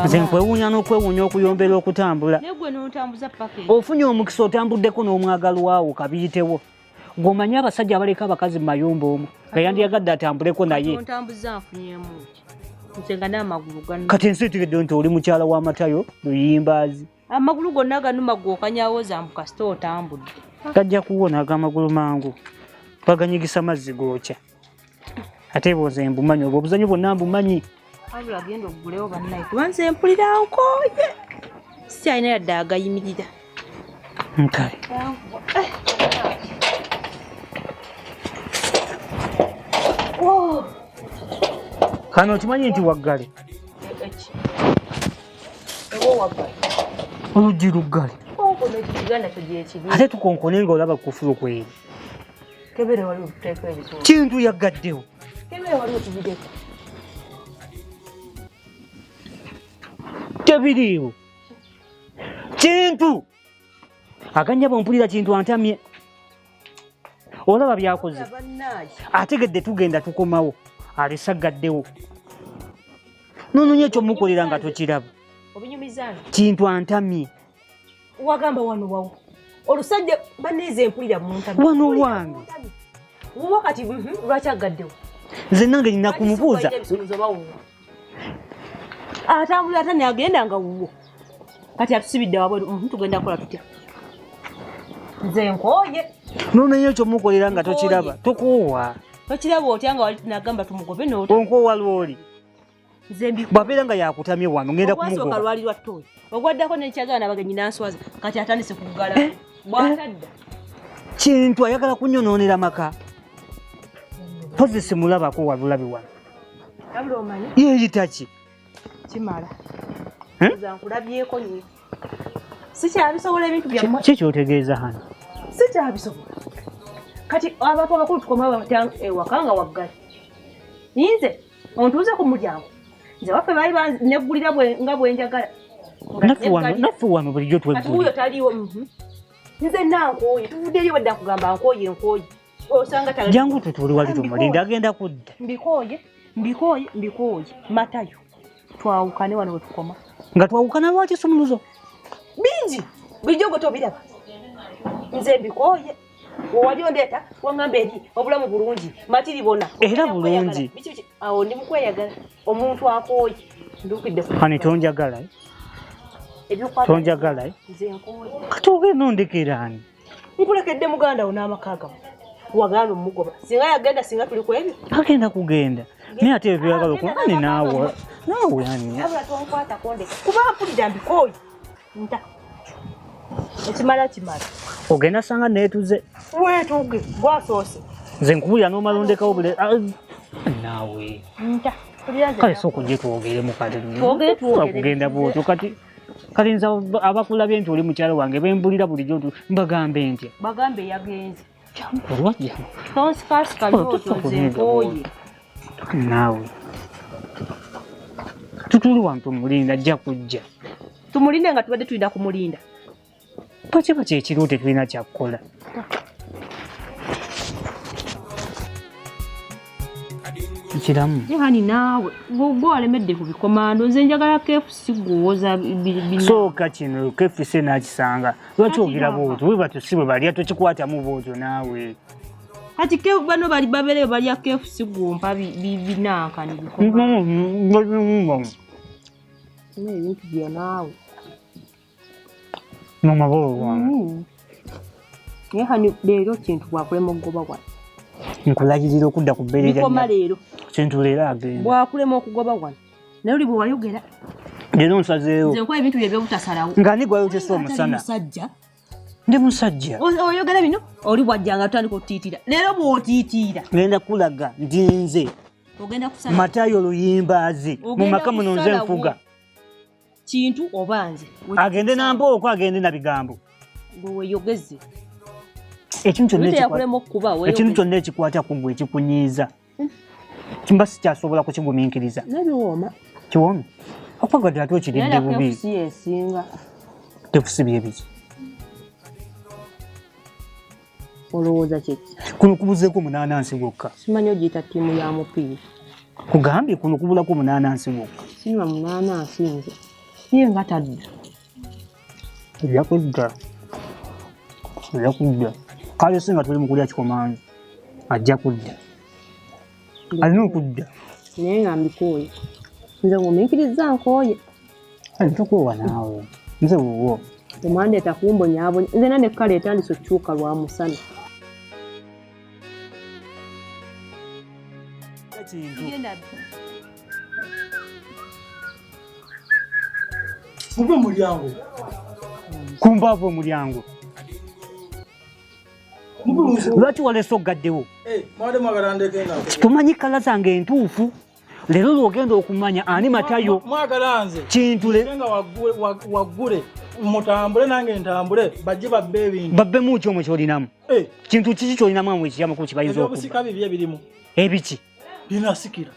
Nze nkwewuunya n'okwewuunya okuyombera okutambula. Naye gwe n'ontambuza paka eyo. Ofunye omukisa otambuddeko n'omwagalwa wo kabiyitewo. Gw'omanyi abasajja abaleka abakazi mu mayumba omwo nga yandiyagadde atambuleko naye. Ontambuza nfunyeemu ki? Nze nga n'amagulu ganuma. Kati ensi etegedde nti oli mukyala wa Matayo Luyimbaazi. Amagulu gonna ganuma gwe okanyawoza mbu kasita otambudde. Gajja kuwona ag'amagulu mangu. Baganyigisa mazzi gookya. Ate bwoze mbumanyi obwo obuzanyo bwonna mbumanyi. Wabula genda oggulewo bannaye kuba nze mpulira nkooye. Sikyalina yadde agayimirira. Kale. Kano okimanyi nti waggale? Oluggi luggale. Ate tukonkone ng'olaba kufulu kweri. Kintu yaggaddewo. Tebiriiwo. Kintu akanyabo mpulira kintu antamye. Olaba byakoze. Ategedde tugenda tukomawo. Alesaggaddewo. Nononya ekyo mukolera nga tokiraba. Kintu antamye. Wagamba wano wawo. Olusajja banneeze empulira muntamye. Wano wange. Wuwo kati lwaki aggaddewo? Nze nange nina kumubuuza. Atambula ate nagenda nga wuwo. Kati atusibidde wabweru, tugenda kukola tutya? Nze nkooye. Nononya ekyo mukolera nga tokiraba. Tokoowa. Tokiraba otya nga wali nagamba tumugobe n'ota. Onkoowa lw'oli. Nze mbi Bw'abeera nga yakutamye wano ngenda Ogwasooka kumugoba. lwali lwa ttooyi. Ogwaddako n'ekyagala n'abagenyi n'answaza. Kati atandise kuggala. Bw'atadda. Kintu ayagala kunyonoonera maka. Mpozi simulabako wabulabi wano. Wabula omanyi? Yeeyita ki? Kimala. Hmm? Nze nkulabyeko nnyo. Sikyabisobola ebintu byammwe. Ki ky'otegeeza hano? Sikyabisobola. Kati abantu abakulu tukoma batya ewaka nga waggale. Nze ontuuze ku mulyango. Nze waffe baali neggulira nga bwe njagala. Naffe wano bulijjo Kati wuuyo tweggulira. taliiwo. Nze nankooye, tuvuddeyo badda kugamba nkooye nkooye. Osanga tali. Jangu tutuule wali tumulinde agenda kudda. Mbikooye, mbikooye, mbikooye. Matayo. Twawukane wano we tukoma. Nga twawukana lwaki sumuluzo? Bingi. Bulijjo gwe tobiraba. Nze mbikooye. Wewali ondeeta waŋŋamba eri obulamu bulungi matiri bona. Era bulungi. Biki biki? Awo ndi mu kweyagala. Omuntu akooye. Nduukidde ku Hani tonjagala, eh? Ebyokwagala. Tonjagala, eh? Nze nkooye. Kati ogenda ondekera ani? Nkulekedde muganda wo n'amaka gammwe. Wagaana omugoba. Singa yagenda singa tuli ku ebyo. Agenda kugenda. Naye ate ebyo byagala okuba ani naawe. Naawe ani? Wabula tonkwatako ndeka. Kuba mpulira mbikooye. Nta. Ekimala kimala. Ogenda sanga neetuze. Weetuge gwasoose. Nze nkubulira n'omala ondekawo bule. Naawe. Nta. Kale sooka ojje twogeremu kale. Twogere, twogere. Kugenda bw'otyo kati. Kale nze abakulabye nti oli mukyala wange bembulira bulijjo nti mbagambe ntya. Bagambe yagenze. Jangu lwajja. Tonsikasika nnyo nze nkooye. Naawe. Tutuli wano tumulinda ajja kujja. Tumulinde nga tubadde tulina kumulinda. Bwe kiba kyekiriwo tetulina kyakukola. Kiramu. Hani naawe gwe walemedde ku bikomando nze njagala KFC gwowoza bina. Sooka kino KFC n'akisanga. Lwaki ogira bw'otyo? Bwe batyo si bwe balya tokikwatamu bw'otyo naawe. Kati bano bali babeereyo balya KFC gwompa binankani bikomando. Ebintu byo naawe. Mama bo wange. Naye hani leero kintu bwakulema okugoba wano. Nkulagirira okudda ku bbeere lya Bikoma leero. Kintu leero agenda. Bwakulema okugoba wano. Naye oli bwe wayogera. Leero nsazeewo. Nze nkuwa ebintu bye ebyobutasalawo. Nga ani gw'ayokesa omusana? Musajja. Ndi musajja. Oyogera bino oli bw'ajja nga tutandika okutiitira. Leero bw'otiitiira. Ngenda kulaga ndi nze. Ogenda kusala. Matayo Luyimbaazi. Mu maka muno nze nfuga. Kintu oba nze. Agende na mbooko, agende na bigambo. Gwe weeyogeze. Ekintu kyonna Luyite ekikwata yakulema okukuba, weeyogeze. Ekintu kyonna ekikwata ku ggwe ekikunyiiza. Kimba sikyasobola kukigumiikiriza. Nabiwooma. Kiwoome? Okwagadde ate okiridde Naye bubi. KFC esinga. KFC bye biki? Olowooza kye ki? Kuno kubuzeeko munaanansi gwokka. Simanyi ogiyita ttiimu ya mupiira. Kugambye kuno kubulako munaanansi gwokka. Sinywa munaanansi nze. Ye nga tadda. Ajja kudda. Ajja kudda. Kale singa tuli mu kulya kikomanzi. Ajja kudda. Alina okudda. Naye nga mbikooye. Nze ngumiikiriza nkooye. Kale tokoowa naawe. Nze wuwo. Temwandeeta kumbonyaabonya. Nze na ne kkala etandise okukyuka lwa musana. Muve omulyango. Kumbaava omulyango. Lwaki waleese ogaddewo? Tumanyi kkala zange entuufu. Leero lw'ogenda okumanya ani Matayo. Mwagala nze. Kintu le. Nga waggule mutambule nange ntambule bajje babbe ebintu. Babbemu ki omwe ky'olinamu? Kintu kiki ky'olinamu amwe ekyamakulu kye bayinza okubba? Ebyobusika bibi ebirimu. Ebiki? Binasikira.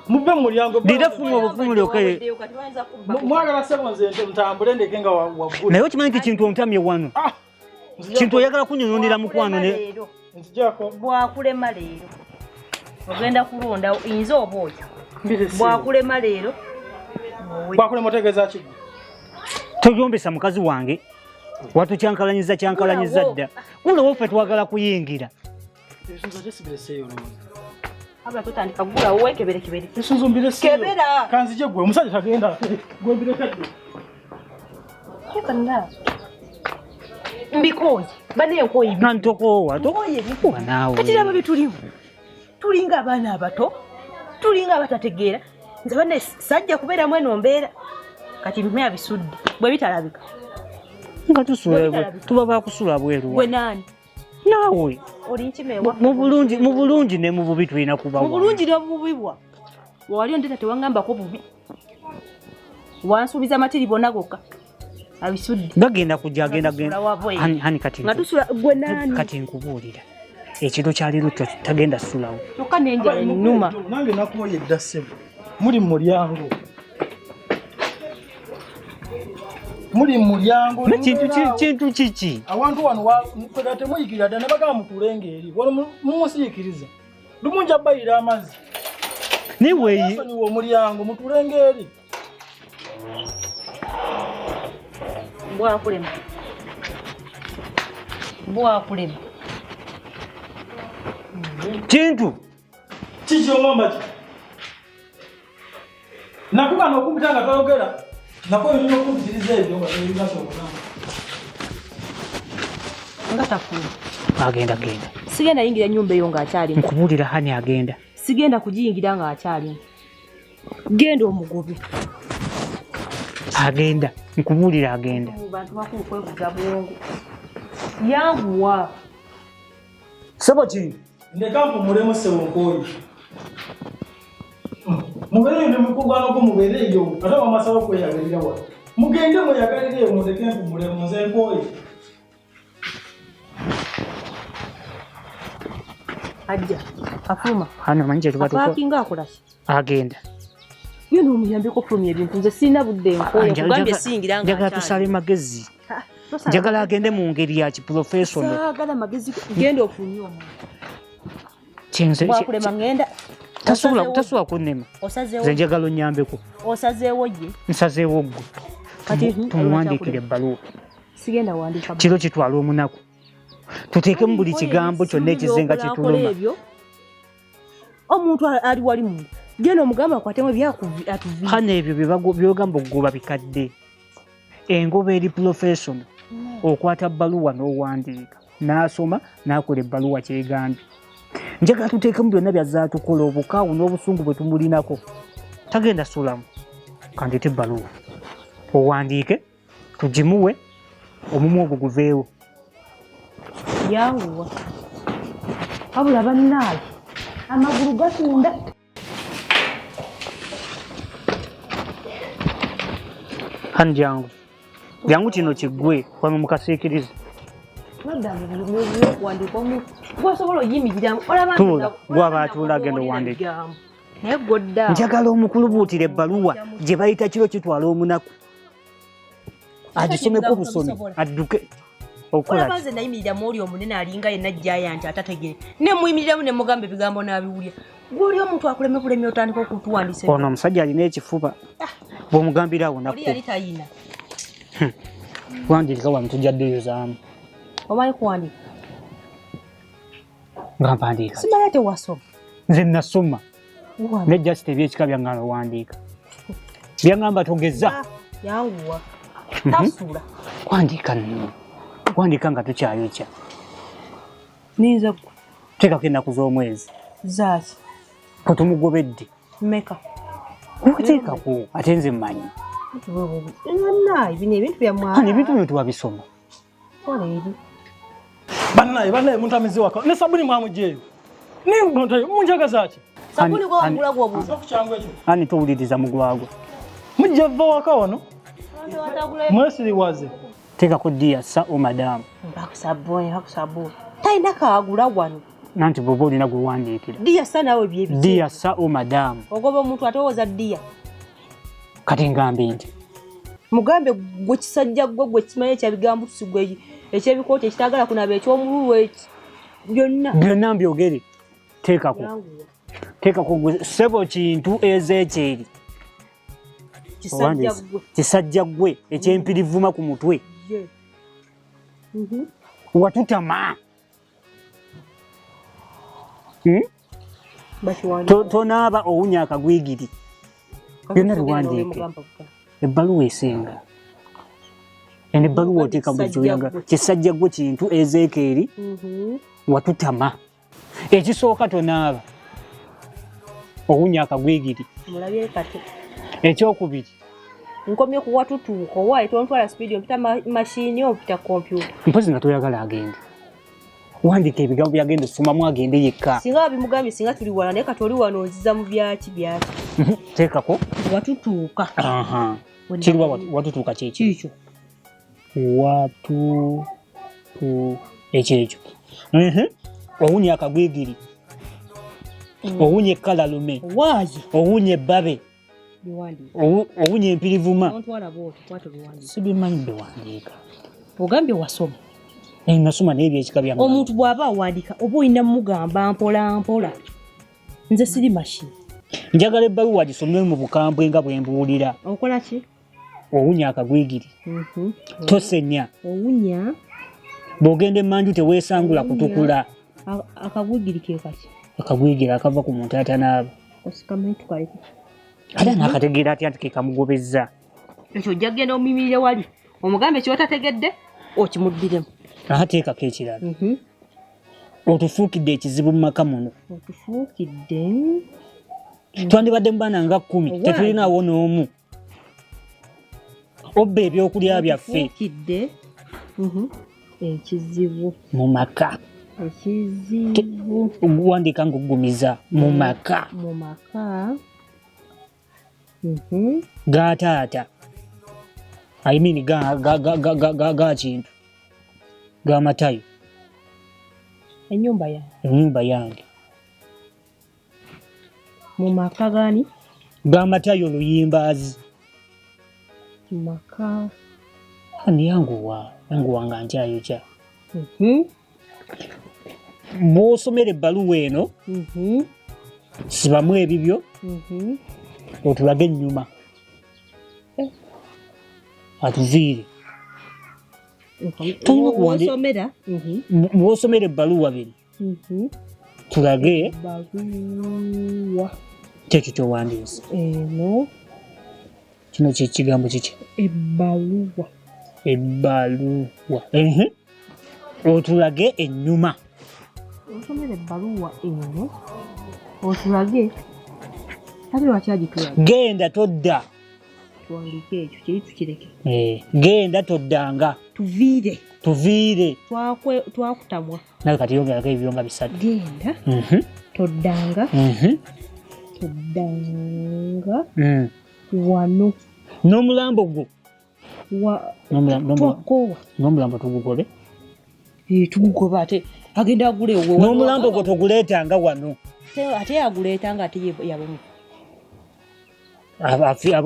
Mubbe mu mulyango. Lira ffumu obufumu lyoke. Mwagala ssebo nze ntambule ndeke nga waggule. Naye okimanyi nti Kintu ontamye wano. Kintu oyagala kunnyonnyonera mukwano ne. Nzijako. Bwakulema leero. Ogenda kulonda nze oba oyo. Bwakulema leero. Bwakulema otegeeza ki? Toyombesa mukazi wange. Watukyankalanyiza kyankalanyiza dda. Gulawo ffe twagala kuyingira. Abula totandika gulawo weekebere kebere. Ebisunzo mbireseeyo. Kebera. Kanzije gwe omusajja tagenda. Gwe mbirekedde. Mbikooye. Banne nkooye. Nantokoowa. Nkooye. Tokoowa naawe. Kati laba bye tulimu. Tulinga abaana abato. Tulinga abatategeera. Nze banne sajja kubeeramu eno mbeera. Kati bimea bisudde. Bwe bitalabika. Nga tusula tuba bakusula bweru. Gwe nani? Naawe. Oli nkima ewa. Mu bulungi ne mu bubi tulina kuba. Mu bulungi n'obubi bwa. Wali ondeta tewangambako bubi. Wansuubiza matiri bonna gokka. Abisudde. Bagenda kujja agenda genda. Hani kati. Nga tusula gwe nani? Kati nkubuulira. Ekiro kya leero tagenda sulawo. Kyokka n'enjala ennuma. Nange nakooye dda ssebo. Muli mu mulyango. Muli mu mulyango. Kintu kiki? Awantu wano kwega temuyigirira ddala ne bagamba mutuulenga eri. Wano mumusiikiriza. Lumu nja bbayira amazzi. Naye weeyi. Nsonyiwa omulyango mutuulenga eri. Bwakulema. Bwakulema. Kintu. Kiki omwamba ki? Nakugana okumpita nga toyogera. Nako olina okumpitiriza ebyo nga tolina ky'okugamba. Nga tafuula. Agenda genda. Sigenda yingira nnyumba eyo ng'akyalimu. Nkubuulira hani agenda. Sigenda kugiyingira ng'akyalimu. Genda omugobe. Agenda. Nkubuulira agenda. Mu bantu bakulu kwebuza bwongo. Yanguwa. Ssebo kintu. Ndeka mpumulemu ssebo nkooye. Mubeereyo ne mukugwanako mubeereyo ate wamasaba okweyagalira wano. Mugende mweyagalire mundeke mpumulemu nze nkooye. Ajja afuluma. Hano omanyi kye tuba tukola. Apaakinga akola ki? Agenda. Ye n'omuyambeko okufulumya ebintu nze sirina budde nkooye nkugambye siyingira nga Njagala tusale magezi. Njagala agende mu ngeri ya kiprofessional. Saagala magezi genda ofulumye omuntu. Kinze Bwakulema ngenda. Tasobola kunnema. Nze njagala onnyambeko. Osazeewo ye. Nsazeewo ggwe. Kati tumuwandiikire ebbaluwa. Sigenda wandiika. Kiro kitwala omunaku. Tuteekemu buli kigambo kyonna ekizenga kituluma. Omuntu ali wali munda. Genda omugamba akwatemu ebyatuviire. Hano ebyo by'ogamba okugoba bikadde. Engoba eri professional. Okwata bbaluwa n'owandiika. N'asoma n'akola ebbaluwa kyegambye. Njagala tuteekemu byonna by'azzaatukola obukaawu n'obusungu bwe tumulinako. Tagenda sulamu. Kandeete ebbaluwa. Owandiike tugimuwe omumwa ogwo guveewo. Yanguwa. Wabula bannaaye amagulu gatunda. Hani jangu. Jangu kino kiggwe wano mukasiikirize. Tuula, gw'aba atuula agenda owandiika. Njagala omukulubuutira ebbaluwa gye bayita kiro kitwala omunaku. Agisomeko busomi adduke. Olaba nze nayimirira mu oli omunene alinga yenna giant atategere. Ne muyimiriramu ne mugamba ebigambo n'abiwulira. Gwoli omuntu akuleme bulemi otandika okutuwandiisa. Ono omusajja alina ekifuba. Bw'omugambira awo Oli nakku. yali tayina. Wandiika wano tujja ddeyozaamu. Omanyi kuwandiika? Nga mpandiika. Simanya tewasoma. Nze nasoma. Wandiika. Ne just ebyekika byaŋŋamba wandiika. Byaŋŋamba togeza. Ah, yanguwa. Tasula. Wandiika nno. Wandiika nga tukyayokya. Ninze gwe. Teekako ennaku z'omwezi. Zaaki. Kwe tumugobedde. Mmeka? Kuteekako ate nze mmanyi. Nannaye bino ebintu byammwe. Ani ebintu bino tuwabisoma. Kola eri. Bannaye, bannaye muntamizi waka ne sabuni mwamugyeyo munjagaza ki? Sabuni gwe wagula gw'obuuza. Okukyangu ekyo. Ani towuliriza mugwagwa. Mujja vva waka wano mwesiriwaze. Teekako dear sir or madam. Mpaku sabuni, mpaku sabuni. Talina kaagula wano. Nanti bw'oba olina gwewandiikira. Dear sir naawe byebiki. Dear sir or madam. Ogoba omuntu atowooza dear. Kati ngambe nti. Mugambe gwe kisajja gwe gwe kimanyi ekyabigambo gwe ekyebikooti ekitagala kunaaba ekyomululu eki byonna. Byonna mbyogere. Teekako. Yanguwa. Teekako gwe ssebo kintu ezeekyeri. Kisajja gwe. Kisajja gwe ekyempirivuma ku mutwe. Ye. Mhm. Watutama. Hmm? Bakiwandiika. Tonaaba owunya akagwigiri. Byonna biwandiike. Ebbaluwa esenga. Eno ebbaluwa oteeka buli kyoyagala. Kisajja gwe kintu ezeekeeri Mhm. watutama. Ekisooka tonaaba owunya akagwigiri. Mulabye kati. Ekyokubiri Nkomye ku watutuuka owaaye tontwala sipiidi ompita mashini ompita kompyuta. mpozi nga toyagala agende. Wandiika ebigambo byagenda osomamu agende yekka. Singa babimugambye singa tuli wala naye kati oli wano onziza mu byaki byaki. Teekako. Watutuuka. Aha. Kiriwa watutuuka kyeki? Kiikyo. Watu tu ekyo ekyo. Mhm. Owunya akagwigiri. Owunya ekkalalume. Owaaye. Owunya ebbabe. Biwandiike. Owunya empirivuma. Tontwala bw'otyo kwata biwandiike. Sibimanyi biwandiika. Ogambye wasoma. Nasoma naye ebyekika byange. Omuntu bw'aba awandiika oba olina mugamba mpola mpola. Nze siri mashini. Njagala ebbaluwa gisome mu bukambwe nga bwe mbuulira. Okola ki? Owunya akagwigiri. Mhm. Tosenya. Owunya Bw'ogenda emmanju teweesangula kutukula. Akagwigiri ke kaki? Akagwigiri akava ku muntu atanaaba. Osikamanyi tukaleke. Ate n'akategeera atya nti ke kamugobezza. Ekyo ojja kugenda omuyimirire wali omugambe ky'otategedde okimuddiremu. Aha teekako ekirala. Otufuukidde ekizibu mu maka muno. Otufuukidde. Twandibadde mu baana nga 10 Owaaye. tetulinaawo n'omu. Obba ebyokulya byaffe. Otufuukidde. Ekizibu. Mu maka. Ekizibu. Wandiika ng'oggumiza mu maka. Mu maka. Ga taata. I mean ga kintu. Ga Matayo. Ennyumba yange. Ennyumba yange. Mu maka gani? Ga Matayo Luyimbaazi. Mu maka. Ani yanguwa, yanguwa nga nkyayokya. Bw'osomera ebbaluwa eno, sibamu ebibyo, otulage ennyuma. Atuviire. Tolina Bw'osomera. Bw'osomera ebbaluwa bino, tulage Ebbaluwa kyekyo ky'owandiise. eno. Kino kye kigambo kiki? Ebbaluwa. Ebbaluwa. Otulage ennyuma. Osomera ebbaluwa eno otulage. Ate lwaki agitulaga? Genda todda. Tuwandiike ekyo kiri tukireke. Genda toddanga. Tuviire. Tuviire. Twakutamwa. Nawe kati yongerako ebyo nga bisatu. Genda. Toddanga. Toddanga. Wano. N'omulambo gwo. Twakoowa. N'omulambo tugugobe. Tugugoba ate agenda agule ewuwe. N'omulambo gwo toguleetanga wano. Ate aguleetanga ate ye yabamu.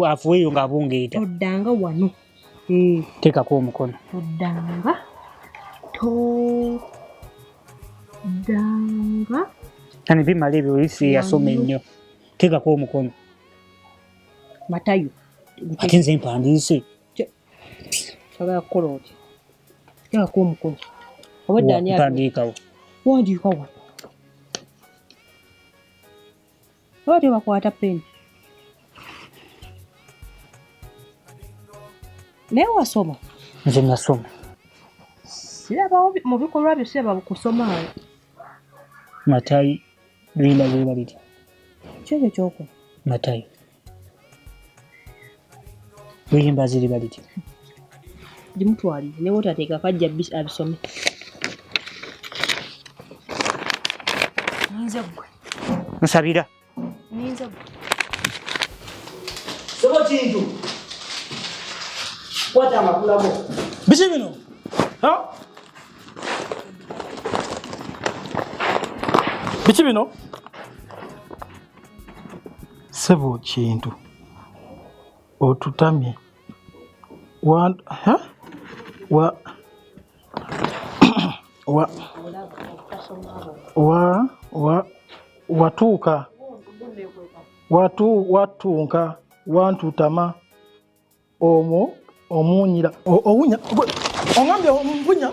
Afuweeyo ng'abungeeta. Toddanga wano. Teekako omukono. Toddanga. Toddanga. Kani bimala ebyo isi yasoma ennyo. Teekako omukono. Matayo. Ate nze mpandiise. Sagala kukola otya? Teekako omukono. Obwedda ani Mpandiikawo. Wandiika wano. Oba tebakwata peni. Naye wasoma? Nze nasoma. Sirabawo mu bikolwa byo siraba kusoma. Matayi luyimba lweba liti. Kyekyo kyokola. Matayo. Luyimba ziriba liti. Gimutwalire ne bw'otateeka kajja abisome. Ninze ggwe. Nsabira. Ninze ggwe. Sebo Kintu. Kwata amakula go. Biki bino? Ha? Biki bino? Sebo Kintu. Otutamye. Wa ha? Wa wa wa wa watuuka watu watunka wantutama omwo omunyira owunya ongambye mpunya.